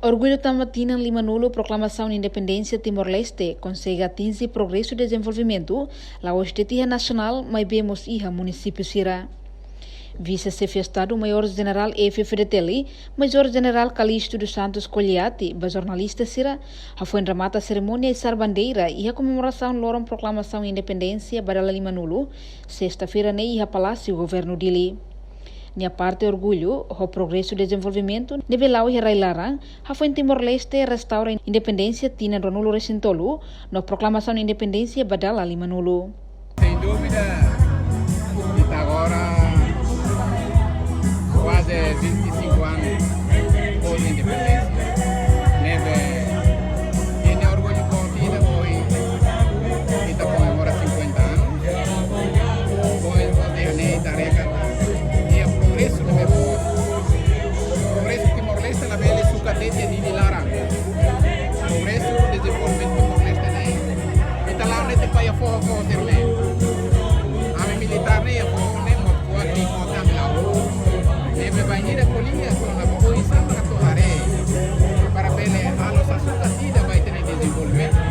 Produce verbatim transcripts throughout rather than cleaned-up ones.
Orgullu tanba tinan limanulu proklamasaun independénsia Timor-Leste konsege atinje progresu dezenvolvimentu, la'ós de'it iha nasionál, maibé mós iha munisípiu sira. Vise-Xefe Estadu Maiór Jenerál F-FDTL, Majór Jenerál Calixto dos Santos Coliati, ba jornalista sira, hafoin remata serimónia isar bandeira iha komemorasaun loron proklamasaun independénsia ba dala limanulu, sesta-feira ne'e iha Palásiu Governu Dili. Nia parte orgullu ho progresu dezenvolvimentu ne'ebé la'o iha rai-laran, hafoin Timor-Leste restaura independénsia tinan ruanulu-resin-tolu, no proklamasaun independénsia ba dala limanulu. Sem dúvida, ita agora kuaze vinte e cinco anos pós-independénsia. Ne'ebé, ita orgullu boot ida ohin, ita komemora cinquenta anos. Depois, ita haree katak iha progresu ne'ebé boot. Progresu Timor-Leste labele suka de'it iha Dili laran. Progresu, dezenvolvimentu Timor-Leste ne'e, ita la'o netik ba iha foho-foho sira-ne'e. Ami militár ne'e iha foho ne'e, Motukuak ne'e, Kota ne'e la'o. Ne'ebé bainhira ko'alia, kona-ba oinsá mak atu haree para bele halo sasukat ida ba ita-nia dezenvolvimentu.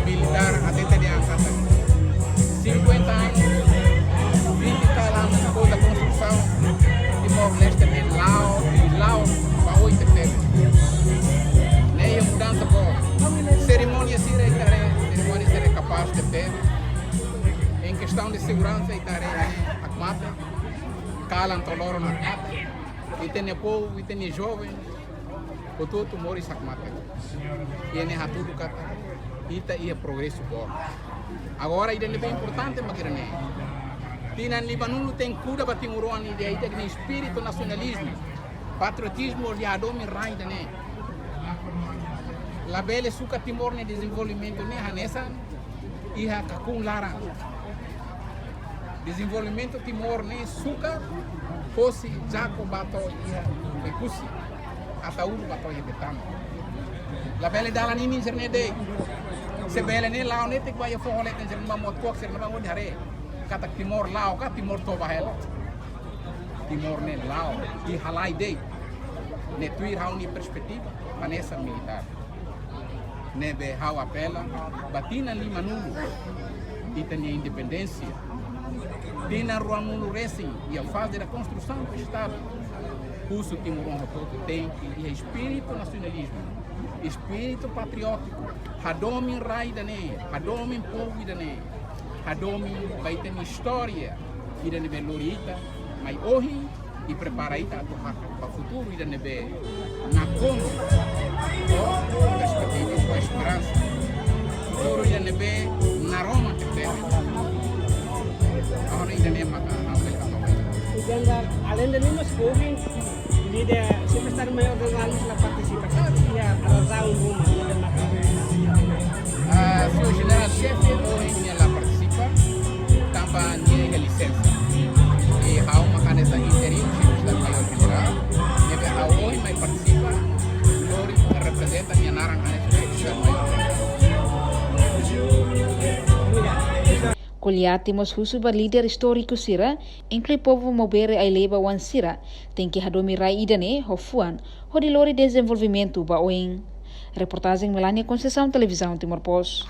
Militár hatete dehan katak cinquenta anos, vinte e tal anos depois da construção, Timor-Leste ne'e la'o, la'o ba oin tebes. Ne'e iha mudansa boot. Serimónia sira ita haree, serimónia sira kapás tebes. Em questão de segurança, ita haree hakmatek, kalan to'o loron hakmatek. Ita-nia povu, ita-nia joven, hotu-hotu moris hakmatek. Ida-ne'e hatudu katak ita iha progresu boot. Agora, ida ne'ebé importante mak ida-ne'e. Tinan limanulu tenke kuda ba timoroan ida-idak nia espíritu nasionalizmu, patriotizmu hodi hadomi rai ida-ne'e. Labele suka Timor nia dezenvolvimentu ne'e hanesan iha kakun laran. Dezenvolvimentu Timor ne'e suka hosi Jaco ba to'o iha Oekusi, Ataúro ba to'o iha Betama. Labele dalan imi sira-ne'e de'it. Se bele ne'e la'o netik ba iha foho leten sira-ne'ebá, Motukuak sira-ne'ebá, hodi haree katak Timor la'o ka Timor toba hela. Timor ne'e la'o, iha lai de'it. Ne'e tuir ha'u-nia perspetiva hanesan militár. Ne'ebé ha'u apela ba tinan limanulu ita-nia independénsia, tinan ruanulu-resin iha faze da konstrusaun do Estadu. Husu timoroan hotu-hotu tenke iha espíritu nasionalizmu, espíritu patriótiku, hadomi rai ida-ne'e, hadomi povu ida-ne'e, hadomi ba ita-nia istória ida ne'ebé lori ita mai ohin, i prepara ita atu hakat ba futuru ida ne'ebé nakonu ho perspetiva, ho esperansa. Futuru ida ne'ebé naroman tebes. Agora ida-ne'e maka ha'u bele hatán ba ita. Entaun, além de mim, mas ouvem, líder, sempre está no maior das analistas na participação, e a razão do mundo, né? Ah, señór Jenerál-Xefe ohin nia la partisipa, tanba nia iha lisensa. I ha'u mak hanesan interim, señór Estadu Maiór Jenerál, ne'ebé ha'u ohin mai partisipa, hodi reprezenta nia naran hanesan Estadu Maiór Jenerál. Coliati mós husu ba líder istóriku sira, inklui povu Maubere Aileba oan sira, tenke hadomi rai ida-ne'e ho fuan, hodi lori dezenvolvimentu ba oin. Reportajen Melania Conceição, Televizaun Timor Post.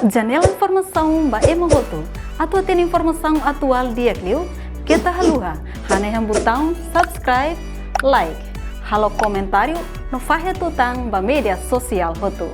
Janela informasaun ba ema hotu. Atu hatene informasaun atuál di'ak liu, keta haluha hanehan butaun subscribe, like, halo komentáriu no fahe tutan ba média sosiál hotu.